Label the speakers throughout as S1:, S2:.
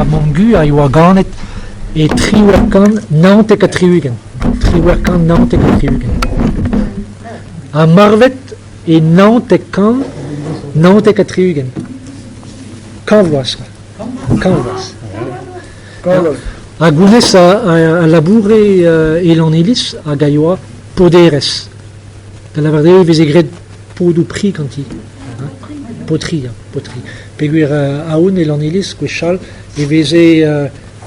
S1: Ha mamm-gu a yoa ganet e 1879. 1879. Ha marvet e 979. 100 vloaz, 100 vloaz. Hag honnezh a laboure e Lanniliz hag a yoa poderez. Da lavaret eo e veze graet podoù pri ganti. Potri, ya, potri. Peogwir aon e Lanniliz gwechall e veze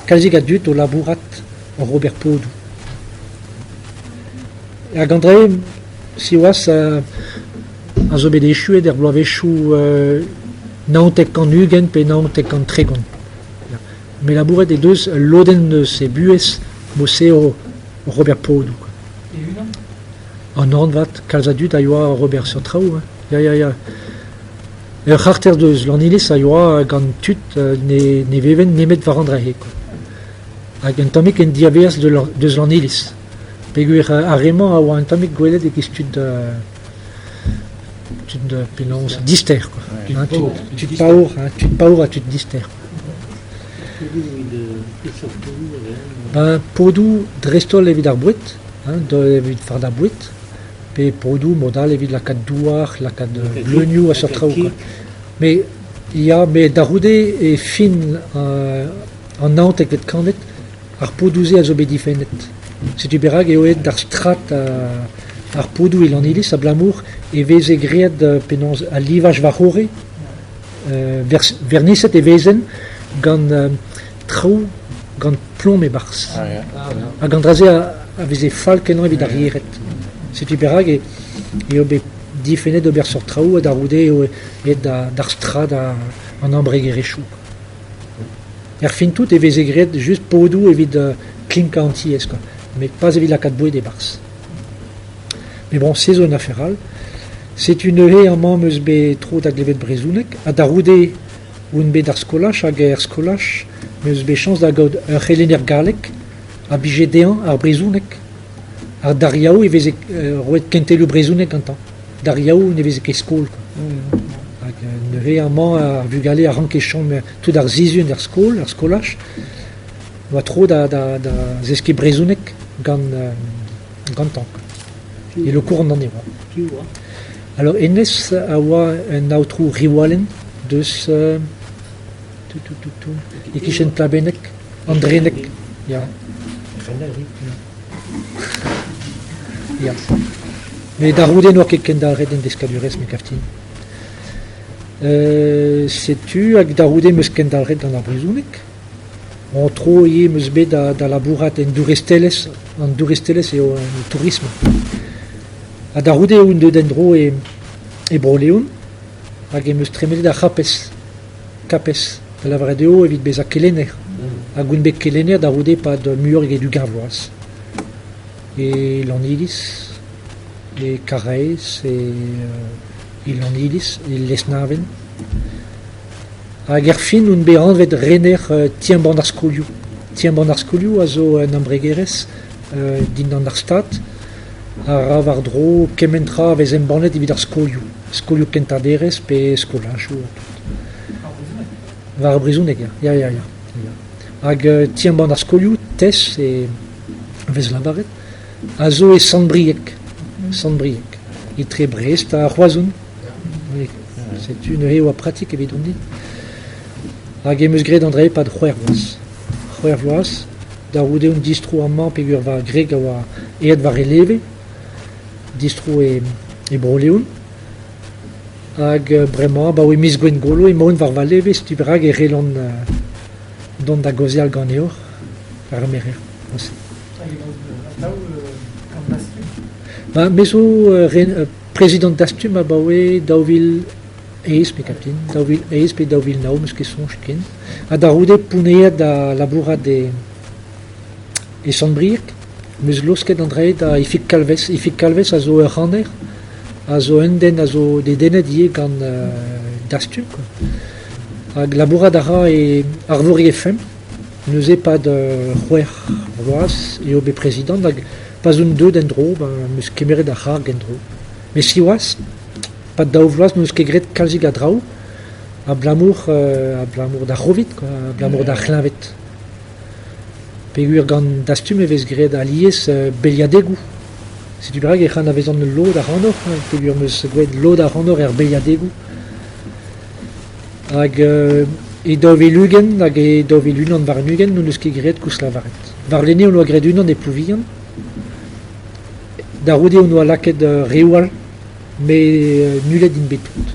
S1: kalzik a dud o labourat oc'h ober podoù. Hag an dra-se, siwazh, a zo bet echuet er bloavezhioù 1920 pe 1930. Met labouret he deus ul lodenn eus he buhez mod-se oc'h ober podoù. An anvad, kalz a dud a yoa oc'h ober seurt traoù. Ya, ya, ya. Ur c'harter deus Lanniliz a yoa gant tud ne, ne vevent nemet war an dra-se. Hag un tammig en diavaez deus Lanniliz. Peogwir ar re-mañ a oa un tammig gwelet e-giz tud tud penaos dister quoi. Hein, tud, tud paour, hein, tud paour ha tud dister. Ben, podoù dreist-holl evit ar boued, hein, evit fardañ boued, pe podoù mod all evit lakaat douar, lakaat bleunioù ha seurt traoù quoi. Mais ya, met da c'houde e fin an naontekvet kantved, ar podoù-se a zo bet difennet. Setu perak eo aet d'ar strat ar podoù e Lanniliz abalamour e veze graet penaos al livaj war-c'horre verniset e vezen gant traoù gant plom e-barzh. Hag an dra-se a veze fall-kenañ evit ar yered. Setu perak eo bet difennet ober seurt traoù ha da c'houde eo aet d'ar strad an embregerezhioù. Er fin tout e veze graet just podoù evit klinkañ an tiez kwa, met pas evit lakaat boued e-barzh. Met bon, se zo un afer all. Setu neuze amañ 'm eus bet tro da glevet brezhoneg ha da c'houde on bet d'ar skolaj hag er skolaj 'm eus bet chañs da gaout ur c'helenner gallek a blije dezhañ ar brezhoneg. Ha d'ar Yaou e veze roet kentelioù brezhoneg gantañ. D'ar Yaou ne veze ket skol kwa. Hag neuze amañ ar vugale a ranke chom tout ar sizhun er skol, er skolaj. Oa tro da, da, da zeskiñ brezhoneg gant gantañ. E Lokournan e oa.
S2: Piv oa?
S1: Alors hennezh a oa un aotrou Riwalen deus tout, tout, tout, tout, e-kichen Plabenneg, Andreneg, ya. Ya. Met da c'houde n'oa ket kendalc'het en deskadurezh, me gav din. Setu hag da c'houde 'm eus kendalc'het gant ar brezhoneg. En tro ivez 'm eus bet da labourat en douristelezh. An douristelezh eo an tourism. Ha da c'houde on deuet en-dro e, e Bro-Leon hag em eus tremenet ar C'hapes. Capes, da lavaret eo evit bezañ kelenner. Hag on bet kelenner da c'houde e-pad muioc'h eget 20 vloaz. E Lanniliz, e Karaez, e, e Lanniliz, e Lesneven. Hag erfin on bet anvet rener ti-embann ar skolioù. Ti-embann ar skolioù a zo un embregerezh dindan ar Stad a ra war-dro kement tra a vez embannet evit ar skolioù, skolioù kentañ derez pe skolajoù ha tout. War ar brezhoneg, ya, ya, ya, ya. Hag ti-embann ar skolioù, TES e vez lavaret, a zo e Sant-Brieg, Sant-Brieg, etre Brest ha Roazhon. Setu neuze e oa pratik evidon-me. Hag em eus graet an dra e-pad c'hwec'h vloaz. C'hwec'h vloaz, da c'houde on distro amañ peogwir va gwreg a oa aet war e leve, distro e, e Bro-Leon. Hag bremañ, abaoe miz Gwengolo, emaon war va leve, setu perak e c'hellan dont da gaozeal ganeoc'h ar merer.
S2: Hag emaout atav gant Dastum?
S1: Ba, me zo prezidant Dastum abaoe 2008, me gav din, 2008 pe 2009, 'meus ket soñj ken. Ha da c'houde pounneet da labourat e, e Sant-Brieg, 'meus laosket an dra da Ifig Kalvez. Ifig Kalvez a zo ur c'haner, a zo un den a zo dedennet ivez gant Dastum, quoi. Hag labourat a ra e Arvorig FM. Neuze 'pad c'hwec'h vloaz eo bet prezidant hag pa'z on deuet en-dro ben 'm eus kemeret ar c'harg en-dro. Met siwazh, 'pad daou vloaz n'on eus ket graet kalzik a draoù. Abalamour abalamour d'ar C'hovid kwa, abalamour d'ar c'hleñved. Peogwir gant Dastum e vez graet alies beilhadegoù. Setu perak ec'h anavezan lod ac'hanoc'h, peogwir 'm eus gwelet lod ac'hanoc'h er beilhadegoù. Hag e 2020 hag e 2021 n'hon eus ket graet koulz lavaret. Warlene hon oa graet unan e Plouvian. Da c'houde hon oa lakaet reoù all, met nullet int bet tout.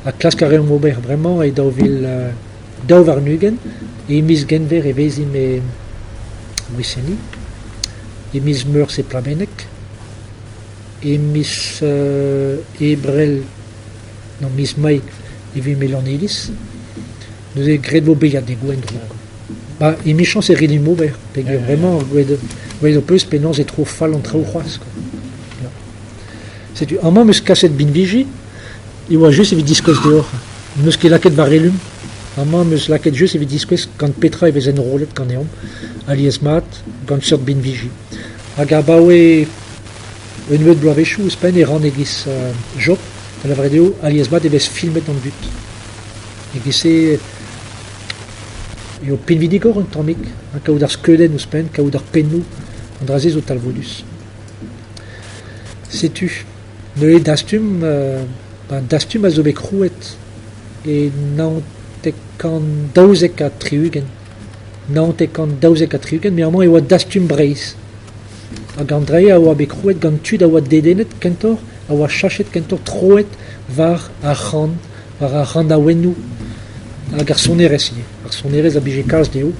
S1: Ha klask a reomp ober bremañ e 2022 e miz Genver e vezimp e Gwiseni, e miz Meurzh e Plabenneg, e miz Ebrel Non, miz Mae e vimp e Lanniliz. Neuze graet vo beilhadegoù en-dro. Ba, emichañs e rit ober, peogwir bremañ gwelet ho peus penaos e tro fall an traoù c'hoazh. Quoi. Ya. Setu, amañ 'm eus kaset binviji, e oa just evit diskouez deoc'h. N'eus ket lakaet war elum. Amañ 'm eus lakaet just evit diskouez gant petra e vez enrollet ganeomp, alies-mat gant seurt binviji. Hag abaoe Un nebeud bloavezhioù ouzhpenn e ran e-giz Job, da lavaret eo alies-mat e vez filmet an dud. E-giz-se eo pinvidikoc'h un tammig, ha kaout ar skeudenn ouzhpenn, kaout ar pennoù, an dra-se zo talvoudus. Setu, neuze Dastum, Dastum a zo bet krouet e naontek kant daouzek ha tri-ugent. Naontek kant daouzek ha tri-ugent, met amañ e oa Dastum Breizh. Hag an dra-se a oa bet krouet gant tud a oa dedennet kentoc'h, a oa chachet kentoc'h troet war ar c'han, war ar c'hanaouennoù hag ar sonerezh ivez. Ar sonerezh a blije kalz dezho.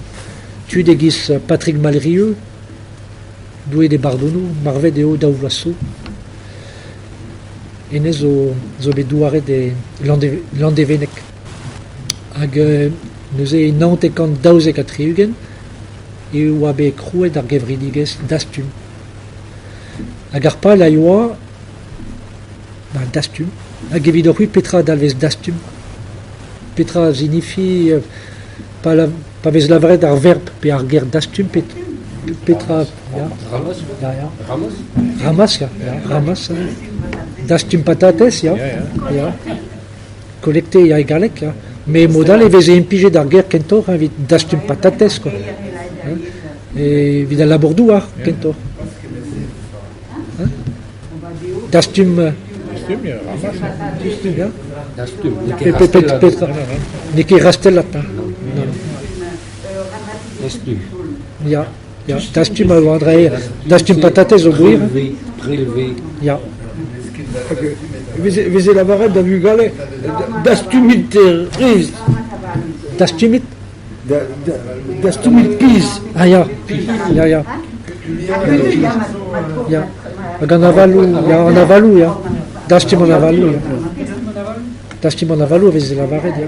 S1: Tud e-giz Patrick Malrieu, Doue d'e bardono, marvet eo daou vloaz zo. Hennezh zo bet douaret e Landevenneg. Hag neuze e naontek kant daouzek ha tri-ugent e oa bet krouet ar gevredigezh Dastum. Hag ar pal a yoa ba Dastum. Hag evidoc'h-c'hwi petra a dalvez Dastum? Petra a sinifi pa, pa vez lavaret ar verb pe ar ger Dastum petra ya.
S3: Ramas?
S1: Ya, ya.
S3: Ramas?
S1: Ramas, ya. ya. Ramas. Dastum patatez, ya. Ya. Collecter ya e galleg, ya. Met mod all e veze implijet ar ger kentoc'h evit dastum patatez quoi. Evit al labour-douar kentoc'h. Dastum.
S4: Dastum, ya, ramas.
S1: Dastum, ya.
S3: Dastum.
S1: Petra N'eo ket rastellat. Hein. Non.
S3: Dastum.
S1: Ya, ya. Dastum a oa dre dastum patatez zo gwir.
S3: Prélever.
S1: Ya.
S5: E veze lavaret da vugale dastumit riz.
S1: Dastumit?
S5: Dastumit piz.
S1: Ah ya, ya, ya. Ya. Hag an avaloù, ya, an avaloù, ya. Dastum an avaloù, ya. Dastum an avaloù a veze lavaret, ya.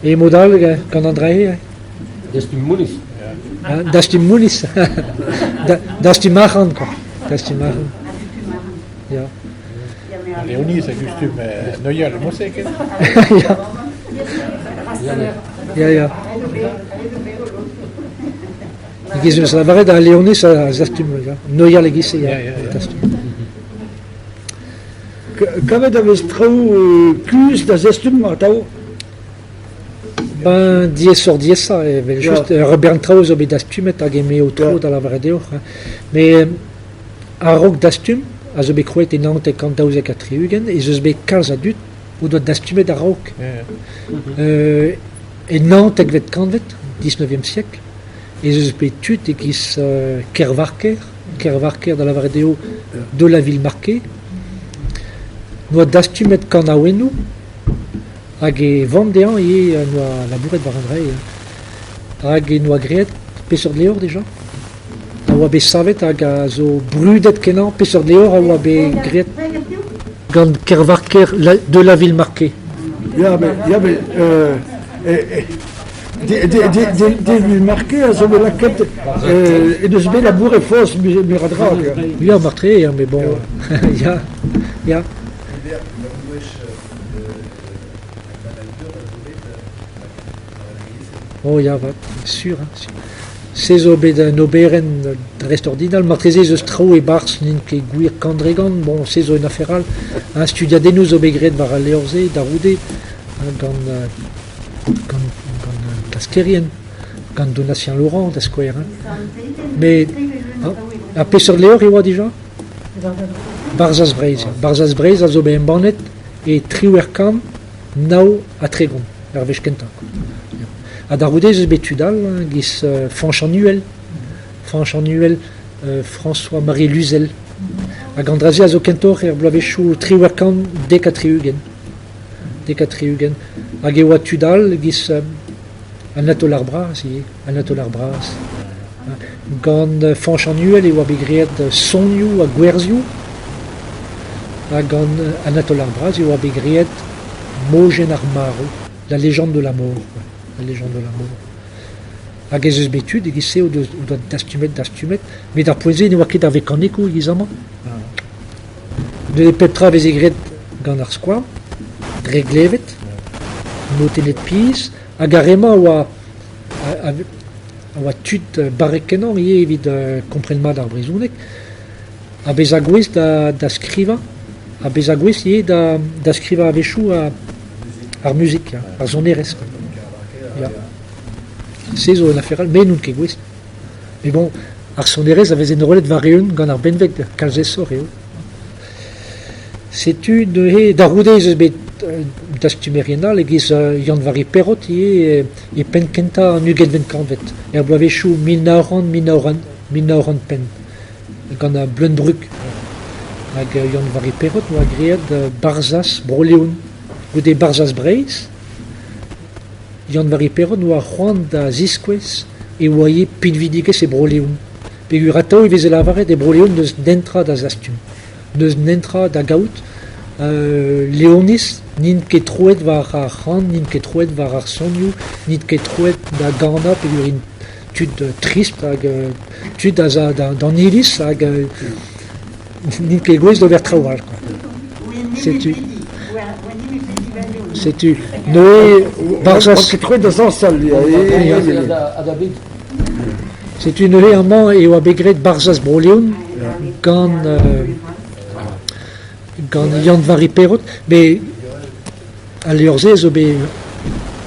S1: E mod all, gant an dra-se.
S3: Dastum mouniz.
S1: Dastum mouniz. Dastum arc'hant, quoi. Dastum arc'hant. Ya.
S4: Leoniz a gustum neuial mod-se ket?
S1: Ya. Ya, ya. E-giz eus lavaret al Leoniz a zastum, ya. Neuial e-giz-se, ya. Dastum.
S5: Kavet a vez traoù kuzh da zastum atav?
S1: Ben, diaesoc'h-diaesañ evel-just. Ur bern traoù zo bet dastumet hag eme ho tro da lavaret deoc'h. Met a-raok dastum, a zo bet krouet e naontek kant daouzek ha tri-ugent, ez eus bet kalz a dud o doa dastumet a-raok. E naontekvet kantved, 19e siècle, ez eus bet tud e-giz Kervarker, Kervarker da lavaret eo de la Villemarqué, n'oa dastumet kanaouennoù Hag e vamm dezhañ ivez en doa labouret war an dra-se. Hag en doa graet peseurt levr dija? A oa bet savet hag a zo brudet-kenañ. Peseurt levr a oa bet graet gant Kervarker de la Villemarqué?
S5: Ya, mais, ya, mais de Villemarqué a zo bet lakaet e deus bet labouret forzh meur a dra.
S1: Ya, marteze, mais bon, ya, ya. Oh ya 'vat, sur hein, sur. Se zo bet un oberenn dreistordinal. Marteze ez eus traoù e-barzh n'int ket gwir kant-dre-gant, bon se zo un afer all. Ha studiadennoù zo bet graet war al levr-se da c'houde gant gant gant klaskerien, gant Donatien Laurent da skouer. Hein. Met ha peseurt levr e oa dija ? Barzhaz Breizh. Barzhaz Breizh a zo bet embannet e 1839 ar wech kentañ. Ha da c'houde ez eus bet tud all, hein, giz Fañch an Uhel, Fañch an Uhel, François-Marie Luzel. Hag an dra-se a zo kentoc'h er bloavezhioù 1870. 70. Hag e oa tud all giz Anatole ar Braz ivez, Anatole ar Braz. Gant Fañch an Uhel e oa bet graet sonioù ha gwerzioù. Ha gant Anatole ar Braz e oa bet graet Mojenn ar marv, la légende de la mort, la légende de la mort. Hag ez eus bet tud e-giz-se o deus o doa dastumet, dastumet, met ar poent-se ne oa ket ar vekanikoù e-giz amañ. Neuze pep tra a veze graet gant ar skouarn, dre glevet, notennet pizh, hag ar re-mañ a oa a oa tud barrek-kenañ ivez evit kompren mat ar brezhoneg, ha bezañ gouest da skrivañ, ha bezañ gouest ivez da skrivañ a-wechoù ar muzik, ar sonerezh. Ya. Se zo un afer all, me n'on ket gouest. Mais bon, ar sonerezh a vez enrollet war-eeun gant ar benveg, kalz aesoc'h eo. Setu neuze, da c'houde ez eus bet dastumerien all e-giz Yann-Vari Perrot ivez e penn-kentañ an ugentvet kantved, er bloavezhioù 1900, 1905, gant ar Bleun-Brug. Hag Yann-Vari Perrot 'noa graet Barzhaz Bro-Leon. Goude Barzhaz Breizh, Yann-Vari Perrot 'noa c'hoant da ziskouez e oa ivez pinvidigezh e Bro-Leon. Peogwir atav e veze lavaret e Bro-Leon n'eus netra da zastum, n'eus netra da gaout. Leoniz n'int ket troet war ar c'han, n'int ket troet war ar sonioù, n'int ket troet da ganañ peogwir int tud trist hag tud a za d'an iliz hag n'int ket gouest d'ober traoù all quoi. Setu. Setu. Neuze, Barzhaz...
S5: ket troet da zañsal.
S1: Setu neuze amañ e oa bet graet Barzhaz Bro-Leon gant gant Yann-Vari Perrot, met al levr-se zo bet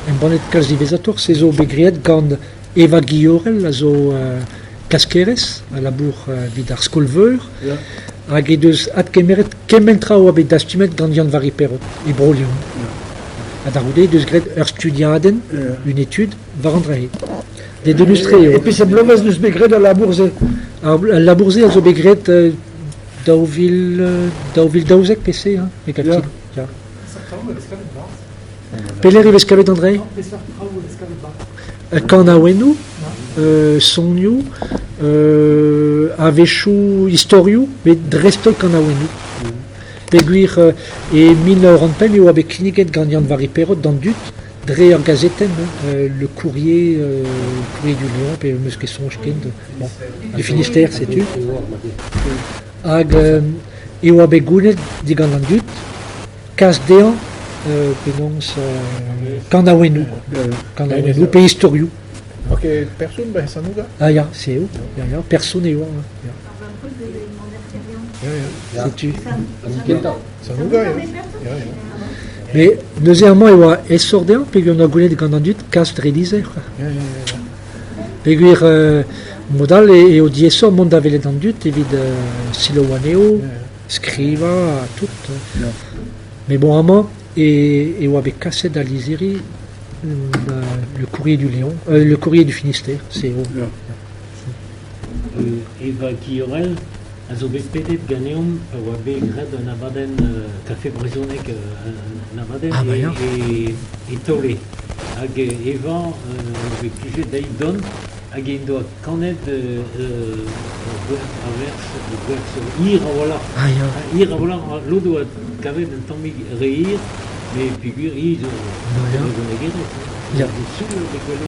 S1: embannet kalz diwezhatoc'h, se zo bet graet gant Eva Guillorel a zo klaskerez, a labour evit ar skol-veur, hag he deus adkemeret kement tra a oa bet dastumet gant Yann-Vari Perrot e Bro-Leon. Ha da c'houde he deus graet ur studiadenn, une étude, war an dra-se. Dedennus-tre eo.
S5: E peseurt bloavezh n'eus bet graet al labour-se?
S1: Al labour-se a zo bet graet 2012 pe se, hein, e gav ket. Ya. Pelec'h e vez kavet an dra-se? Kanaouennoù, sonioù, a-wechoù istorioù, met dreist-holl kanaouennoù. Peogwir e 1905 e oa bet kinniget gant Yann-Vari Perrot d'an dud dre ur gazetenn, Le Courrier, Courrier du Lion, pe 'm eus ket soñj ken, bon, du Finistère, setu. Hag e oa bet goulennet digant an dud kas dezhañ penaos kanaouennoù, kanaouennoù pe istorioù.
S4: Ok, person ba Sanouga?
S1: Ah ya, se eo, ya, ya, person eo. Ya. Setu.
S4: Sanouga, ya. Ya, ya.
S1: Mais neuze amañ e oa aesoc'h dezhañ peogwir on a goulennet gant an dud kas dre lizher.
S4: Ya, ya, ya.
S1: Peogwir mod all eo diaesoc'h mont da welet an dud evit selaou anezho, skrivañ ha tout. Mais bon amañ e oa bet kaset al lizhiri le Courrier du Léon, le Courrier du Finistère, c'est eo.
S6: Eva Guillorel a zo bet pedet ganeomp pa oa bet graet un abadenn kafe brezhoneg un abadenn
S1: Ah, bah, ya.
S6: e Taole. Hag Eva a bet plijet dezhi dont hag en doa kanet ur werz, ur werz hir a-walc'h.
S1: Ah ya.
S6: Hir a-walc'h, lod oa kavet un tammig re hir, met peogwir hi zo
S1: Bah, ya.
S6: brezhonegerez.
S1: Ya.
S6: Sul eo bet gwelet.